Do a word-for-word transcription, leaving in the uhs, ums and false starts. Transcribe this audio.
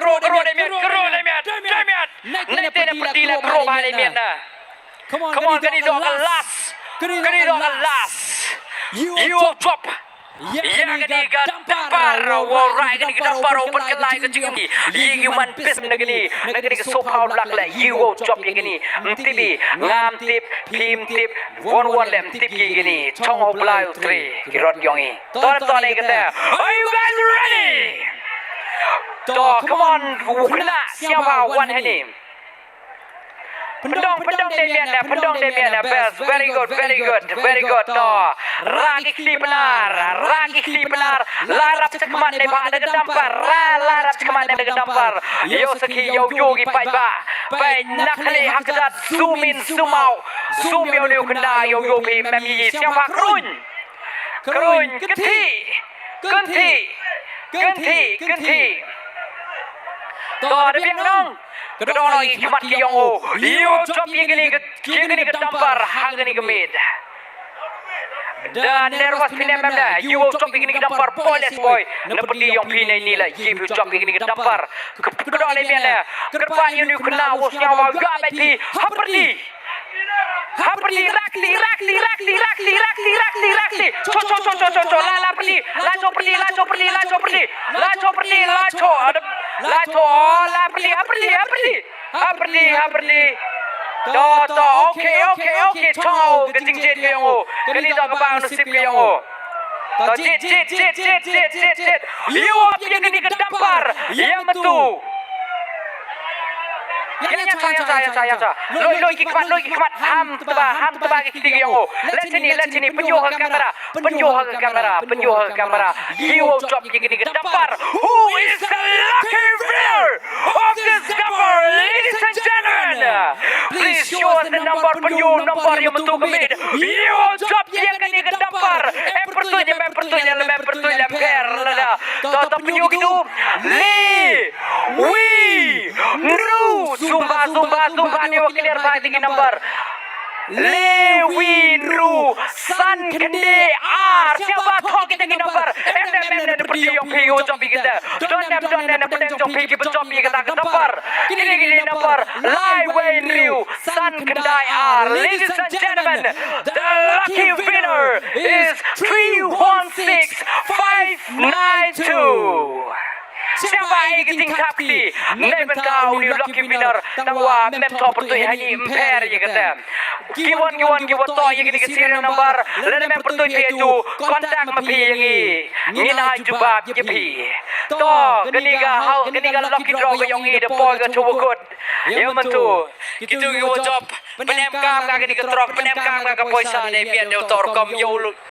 Kro, kro dei miet, kro dei miet, dei miet. Naite na pyrdi la kro bha dei miet na. Come on, kani dong ka last. Kani dong ka last. Ïa u jop. Ïa kani ka dumper, wow, rai kani ka dumper, wow, pynkylla ka jingim. Ïa ki man pis na kani, na kani ka soophaw lak leh, ïa wow jop ïa kani. Ym tip i, ngam tip, phim tip, wan wan leh ym tip ki kini. Chong u Blai u trei ki rot yong i. To, to, ne kata. Are you guys ready? To, come on, u khynnah sngewbha wan hangne. Pyndong, pyndong dei miet na, pyndong dei miet na, best. Very good, very good, very good. To. Ra ki kti Pnar, ra ki kti Pnar. Lai rap chakhmat ne bha da ka dumper. Ra, lai rap chakhmat ne da ka dumper. Ïa u sakhi, ïa u, ïa u ki paidbah. Peit na khlieh ha kjat, zoom in, zoom out. Zoom ïa u, ïa u khynnah, ïa u, ïa u phi, mem hi, sngewbha kruiñ. Kruiñ, kynthih. Kynthih. Kynthih, kynthih. To, da biang nong. Ka dong nong i khmat ki yong u. Ïa u jop ïa kani ka, ïa kani ka dumper ha kani ka miet. Da nervous phi ne mem ne, ïa u jop ïa kani ka dumper, boy les boy. Na pyrdi yong phi ne ni la, ïa phi u jop ïa kani ka dumper. Ka dong ne mem ne. Kyrpad ïa u khynnah u sngewbha, ïa beit phi ha pyrdi. Ha pyrdi, ra kti, ra kti, ra kti, ra kti, ra kti, ra kti, ra kti. Cho, cho, cho, cho, cho, cho, la, la pyrdi, la cho pyrdi, la cho pyrdi, la cho pyrdi, la cho pyrdi, la cho, adep, la cho, oh, la pyrdi, ha pyrdi, ha pyrdi, ha pyrdi, ha pyrdi. To, to, okay, okay, okay, cho, ka jingjied ka yong u. Kani to ka bang nasib ka yong u. To, jied, jied, jied, jied, jied, jied, jied. Ïa u ap ïa kani ka dumper, ïa Myntu. Ïa, ïa, cha, ïa, cha, ïa, cha, ïa, cha. Loi, loi ki khmat, loi ki khmat. Ham tba, ham tba ki kti ki yong u. Leit shane, leit shane, pynïoh ha ka camera, pynïoh ha ka camera, pynïoh ha ka camera. Ïa u jop ïa kani ka dumper. Who is the lucky winner of this dumper, ladies and gentlemen? Please show us the number, pynïoh number ïa Myntu ka miet. Ïa u jop ïa kani ka dumper. Em pyrtuit, em pyrtuit, em pyrtuit, em pyrtuit. To, to, pynïoh kito. Le, wi, nru. Zumba, zumba, zumba. Ne wa clear bha ïa ki number. Le, wi, nru, san, khyndai, ar. Sngewbha thoh kita ki number. Em ne, em ne, em ne, pyrdi yong phi, u jop ïa kita. Don ne, don ne, na pdeng jong phi kiba jop ïa kita ki number. Kini, kini number. Lai, wei, nru. San, khyndai, ar. Ladies and gentlemen, the lucky winner is three one six five nine two. Sngewbha ïa ka jingthap kti na bynta u lucky winner, tangwa mem thoh pyrtuit hangne, ym pher ïa kata. Ki wan, ki wan, ki wan thoh ïa kini ki serial number, lada mem pyrtuit phi ïa u, contact ma phi ïa ngi. Ngin ai jubab ïa phi. To, kani ka, kani ka lucky draw ka yong ngi da poi ka chuwa kut. Ïa Myntu. Kitu ki wa jop. Pynemkam ka kani ka truck, pynemkam ka ka poisa ne miet ne u tor kom ïa u lu-,